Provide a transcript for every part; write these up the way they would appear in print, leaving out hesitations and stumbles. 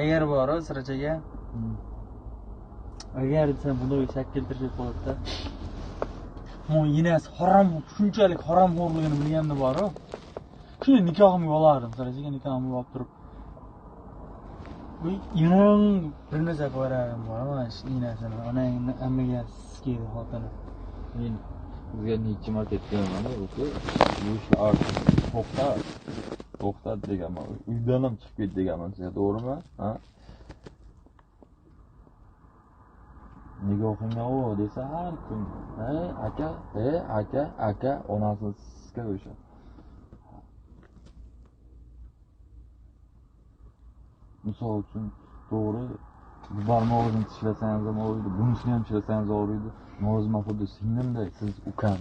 Agar bor Sirachaga. Agar desam bunday shak keltirsak bo'ladi-da. Mo enasi harom, shunchalik haromxo'rligini bilganda bor-u. Shuni nikohimga olardim, Sirachaga nikohimga olib turib. Bu yomon bir narsa qo'yardim bor, mana shu enasini, onangni ammiga sikaydi xotini. Men sizga necha marta aytganman, o'zi bu ishni artib to'xtat. To'xtat deganman. Uydan ham chiqib ket deganman sizga, to'g'rimi? Ha? Nigohingga o desa har kun, ey aka, ey aka, aka, onasini sizga o'sha. Misol uchun, to'g'ri, bu barmog'ingizni tishlasangiz ham og'riydi, bunisini ham tishlasangiz og'riydi. Nozima xuddi singlimday, siz ukam.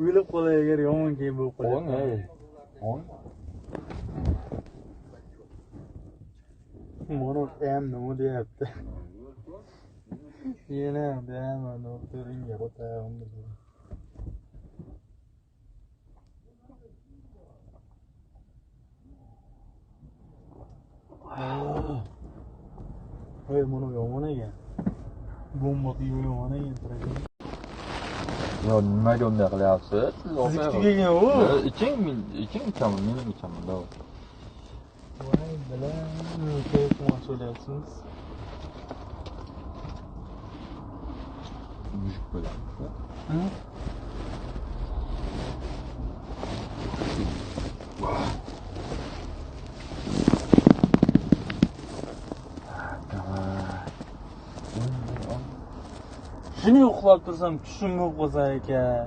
O'ylab qolay agar yomon keyin bo'lib qoladi. On. Mana ham nima deyapti? Yana deyapman, doktoringga qo'tag'im. Voy, mana yomon ekan. Bomba yomon ekan. Yo, nimaga unday qilyapsiz? Siz Sizniki tugagan u. Iching, iching ichaman, men ham ichaman, davay. Voy, bilan, kayf qilmoqchi. Mushuk bo'ladi. Hı? Shuni uxlab tursam tushim bo'lib qolsa ekan.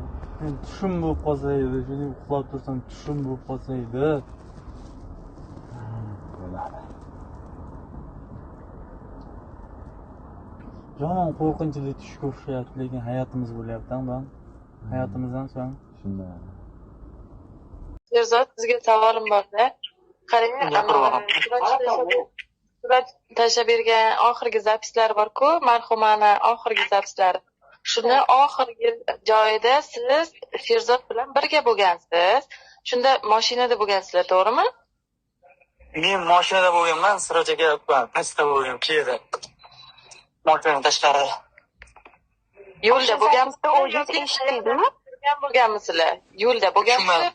Tushim bo'lib qolsa edi, shuni uxlab tursam tushim bo'lib qolsa edi. Bo'ladi. Yomon qo'rqinchli tushga o'xshayapti, lekin hayotimiz bo'lyapti, ham. Hayotimizdan so'ng shunday. Sherzod, sizga savolim bor-da. Qarang, surat tashlab bergan oxirgi zapislar bor-ku, marhumani oxirgi zapislari. Shuni oxirgi joyida siz Sherzod bilan birga bo'lgansiz. Shunda mashinada bo'lgansizlar, to'g'rimi? Men mashinada bo'lganman, Siroj aka pastda bo'lgan, Kiyevda. Mashinadan tashqarida. Yo'lda bo'lganmisiz? O'zingiz eshitdingizmi? Bo'lganmisizlar? Yo'lda bo'lganmisizlar?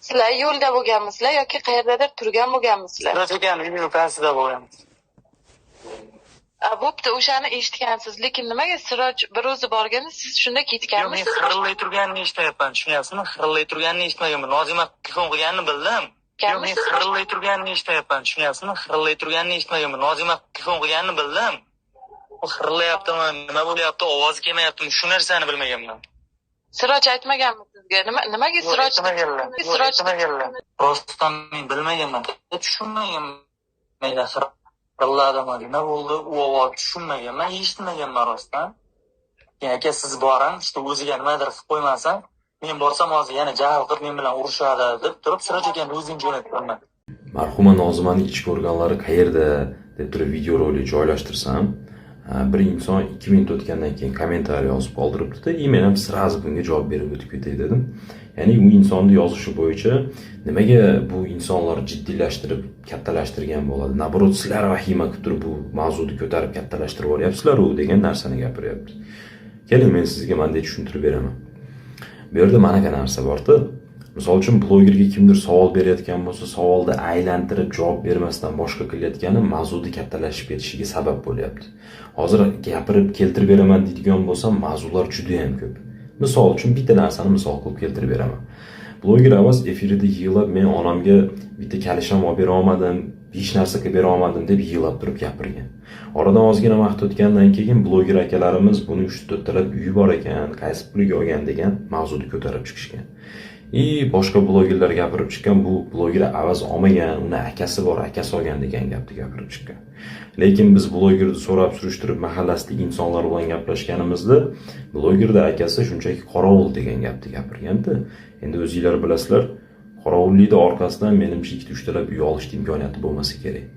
Sizlar yo'lda bo'lganmisizlar yoki qayerdadir turgan bo'lganmisizlar? Siroj akani uyini pastida bo'lganmiz. Bo'pti, o'shani eshitgansiz, lekin nimaga Siroj bir o'zi borganda siz shunda ketganmisiz? Yo'q, men xirillay turganini eshityapman, tushunyapsizmi? Xirillay turganini eshitmaganman. Nozima telefon qilganini bildim. Yo'q, men xirillay turganini eshityapman, tushunyapsizmi? Xirillay turganini eshitmaganman. Nozima telefon qilganini bildim. U xirilayaptimi, nima bo'lyapti, ovozi kelmayaptimi, shu narsani bilmaganman. Siroj aytmaganmi sizga? Nimaga Siroj aytmaganlar? Siroj aytmaganlar. Rostdan men bilmaganman, tushunmaganman. Xiriladimi, nima bo'ldi, u ovoz tushunmaganman, eshitmaganman rostdan. Keyin aka siz boring, işte o'ziga nimadir qilib qo'ymasin, men borsam hozir yana jahl qilib men bilan urushadi deb turib Siroj akani o'zing jo'natganman. Marhuma Nozimaning ichki organlari qayerda deb turib videorolik joylashtirsam, bir inson 2 minut o'tgandan keyin kommentariy yozib qoldiribdi-da, и men ham сразу bunga javob berib o'tib ketay dedim. Ya'ni u insonni yozishi bo'yicha nimaga bu insonlar jiddiylashtirib, kattalashtirgan bo'ladi? Наоборот, sizlar vahima qilib turib bu mavzuni ko'tarib kattalashtirib yuboryapsizlar u degan narsani gapiryapti. Keling, men sizga manday tushuntirib beraman. Bu yerda manaqa narsa bor-da. Misol uchun, blogerga kimdir savol berayotgan bo'lsa, savolni aylantirib javob bermasdan boshqa qilayotgani mavzuni kattalashib ketishiga sabab bo'lyapti. Hozir gapirib keltirib beraman deydigan bo'lsam, mavzular juda ham ko'p. Misol uchun, bitta narsani misol qilib keltirib beraman. Bloger Avaz efirida yig'lab, men onamga bitta kalish ham olib bera olmadim, hech narsa qilib bera olmadim deb yig'lab turib gapirgan. Oradan ozgina vaqt o'tgandan keyin bloger akalarimiz buni 3-4 talab uyi bor ekan, qaysi puliga olgan degan mavzuni ko'tarib chiqishgan. И boshqa blogerlar gapirib chiqqan, bu bloger Avaz olmagan, uni akasi bor, akasi olgan degan gapni gapirib chiqqan. Lekin biz blogerni so'rab surishtirib, mahallasidagi insonlar bilan gaplashganimizda, blogerda akasi shunchaki qorovul degan gapni gapirganda, endi o'zinglar bilasizlar, qorovullikni orqasidan menimcha ikkita uchtalab uy olishni imkoniyati bo'lmasa kerak.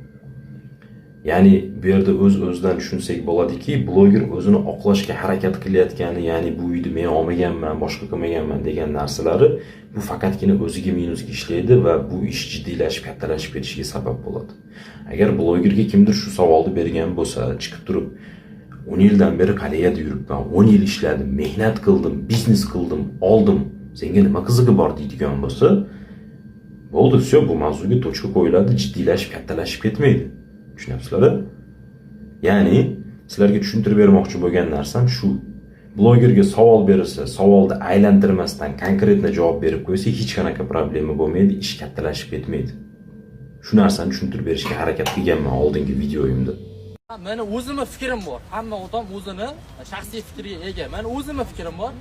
Ya'ni bu yerda o'z o'zidan tushunsak bo'ladiki, bloger o'zini oqlashga harakat qilayotgani, ya'ni bu uyni men olmaganman, boshqa qilmaganman degan narsalari, bu faqatgina o'ziga minusga ishlaydi va bu ish jiddiylashib, kattalashib ketishiga sabab bo'ladi. Agar blogerga kimdir shu savolni bergan bo'lsa, chiqib turib, 10 yildan beri Koreyada yuribman, 10 yil ishladim, mehnat qildim, biznes qildim, oldim, senga nima qizig'i bor deydigan bo'lsa, bo'ldi, все, bu mavzuga точка qo'yiladi, jiddiylashib, kattalashib ketmaydi. Tushunyapsizlar? Ya'ni sizlarga tushuntirib bermoqchi bo'lgan narsam shu. Blogerga savol berilsa, savolni aylantirmasdan конкретно javob berib qo'ysa, hech qanaqa problema bo'lmaydi, ish kattalashib ketmaydi. Shu narsani tushuntirib berishga harakat qilganman oldingi videoyimda. Mani o'zimni fikrim bor. Hamma odam o'zini shaxsiy fikriga ega. Mani o'zimni fikrim bor.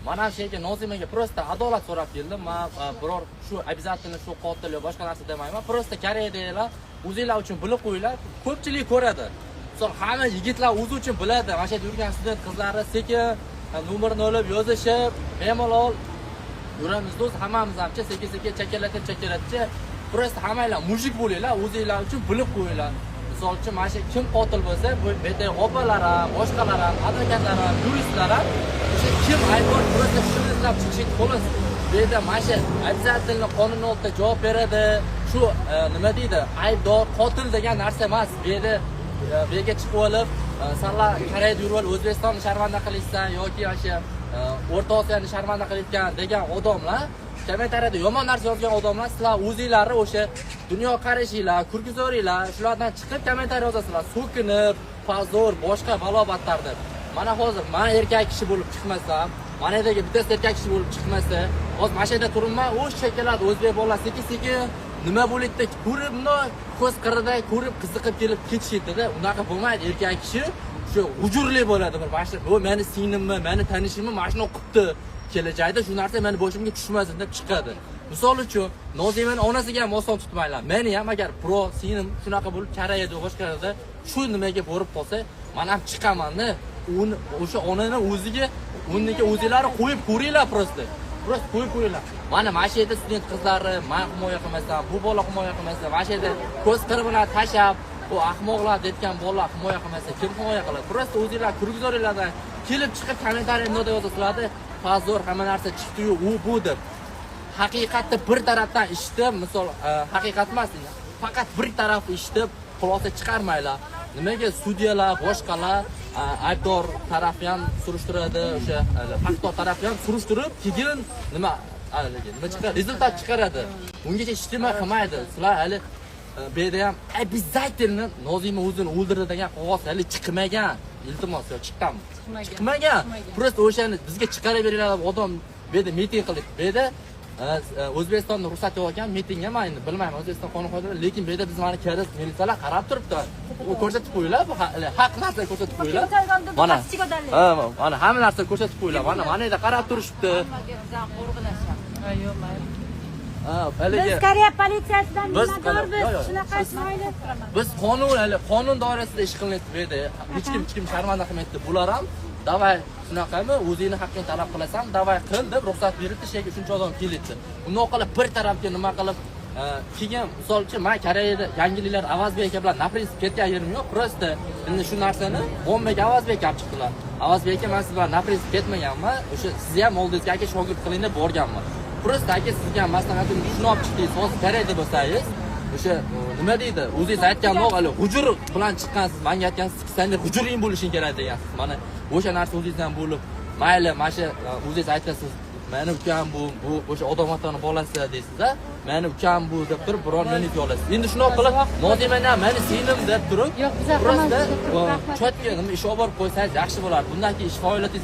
Man ham shu yerga Nozimaga просто adolat so'rab keldim. Man biror shu обязательно shu qotil yo boshqa narsa demayman. Просто Koreyadagilar o'zinglar uchun bilib qo'yinglar. Ko'pchilik ko'radi. Misol, hamma yigitlar o'zi uchun biladi. Mana shu yerda yurgan student qizlari sekin nomerini olib yozishib, bemalol yuramiz, do'st, hammamiz hamcha sekin sekin chakalatib chakalatib, просто hammanglar мужик bo'linglar, o'zinglar uchun bilib qo'yinglar. Misol uchun, mana shu kim qotil bo'lsa, bu yerda opalar ham, boshqalar ham, advokatlar ham, yuristlar ham o'sha kim aybdor, просто shuni izlab chiqishlik, xolos. Bu yerda mana shu обязательно qonun oldida javob beradi shu, nima deydi, aybdor, qotil degan narsa emas. Bu yerda bu yerga chiqib olib, sanlar Koreyada yurib olib O'zbekistonni sharmanda qilishsan yoki mana shu O'rta Osiyoni sharmanda qilayotgan degan odamlar, kommentariyada yomon narsa yozgan odamlar, sizlar o'zinglarni o'sha dunyo qarashinglar, kurguzoringlar, shulardan chiqib kommentariy yozasizlar, so'kinib, позор, boshqa balo battar deb. Mana hozir man erkak kishi bo'lib chiqmasam, mana yerdagi bittasi erkak kishi bo'lib chiqmasa, hozir mana shu yerda turibman, o'sha keladi o'zbek bolasi, sekin sekin nima bo'ladi ko'rib, bundoq ko'z qirida ko'rib, qiziqib kelib ketishadida. Unaqa bo'lmaydi. Erkak kishi shu hujurli bo'ladi. Bir mana shu bu mani singlimmi, mani tanishimmi, mana shuni qilibdi, kelajakda shu narsa mani boshimga tushmasin deb chiqadi. Misol uchun, Nozimani onasiga ham oson tutmanglar. Meni ham agar birov singlim shunaqa bo'lib Koreyada, boshqa yerda shu nimaga borib qolsa, man ham chiqamanda uni o'sha onani o'ziga o'rniga o'zinglarni qo'yib ko'ringlar, просто qo'yib ko'ringlar. Mana shu yerda student qizlari, man himoya qilmasam, bu bola himoya qilmasa, mana shu yerda ko'z qiri bilan tashlab, bu ahmoqlar deyotgan bolalar himoya qilmasa, kim himoya qiladi? Просто o'zinglar kurguzoringlardan kelib chiqib kommentariy bunday yozasizlarda, позор, hamma narsa chiqdiyu, u bu deb. Haqiqatni bir tarafdan eshitib, misol, haqiqat emas, faqat bir tarafni eshitib xulosa chiqarmanglar. Nimaga sudyalar, boshqalar, aybdor tarafi ham surishtiradi, o'sha haqdor tarafi ham surishtirib, keyin nima haligi nima chiqadi, результат chiqaradi. Ungacha hech nima qilmaydi. Sizlar hali bu yerda ham обязательно Nozima o'zini o'ldirdi degan qog'oz hali chiqmagan. Iltimos, yo chiqqanmi? Chiqmagan. Chiqmagan. Chiqmagan. Просто o'shani bizga chiqarib beringlar deb odam bu yerda miting qildik. Bu yerda O'zbekistonda ruxsat yo'q ekan mitingga. Man endi bilmayman O'zbekiston qonun qoidalari, lekin bu yerda biz mana ko'rasiz, militsiyalar qarab turibdi. U ko'rsatib qo'yinglar, bu haq narsa ko'rsatib qo'yinglar. Mana. Ha, mana hamma narsa ko'rsatib qo'yinglar. Mana yerda qarab turishibdi. Yo'q, mayli. Ha, haligi Biz Koreya politsiyasidan Biz minnatdormiz. yo'q, yo'q. Shunaqa chiroyli. Biz qonun, hali qonun doirasida ish qilinyapti bu yerda. Hech kim hech kim sharmanda qilmayapti. Bular ham давай, shunaqami, o'zingni haqqingni talab qilasan, давай qil deb ruxsat beribdi, shu yerga shuncha odam kelibdi. Undoq qilib bir tarafga nima qilib, keyin misol uchun, man Koreyada yangiliklar Avazbek aka bilan на принцип ketgan yerim yo'q. Просто endi shu narsani ommaga Avazbek aka olib chiqdilar. Avazbek aka, man siz bilan на принцип ketmaganman. O'sha sizni ham oldingizga aka shogird qiling deb borganman. Просто aka, sizga ham maslahatim, shuni olib chiqdingiz. Hozir Koreyada bo'lsangiz, o'sha nima deydi, o'zingiz aytgan hali hujur bilan chiqqansiz, manga aytgansiz, senda hujuring bo'lishing kerak degansiz. Mana o'sha narsa o'zingizdan bo'lib, mayli, mana shu o'zingiz aytasiz. Mani ukam bu, bu o'sha odam otani bolasi deysiz-a. Mani ukam bu deb turib biror minut olasiz. Endi shunaqa qilib Nozimani ham mani singlim deb turib, Yo'q, biza просто hammamiz turib rahmat. Чётко nima ish olib borib qo'ysangiz yaxshi bo'lardi. Bundan keyin ish faoliyatingiz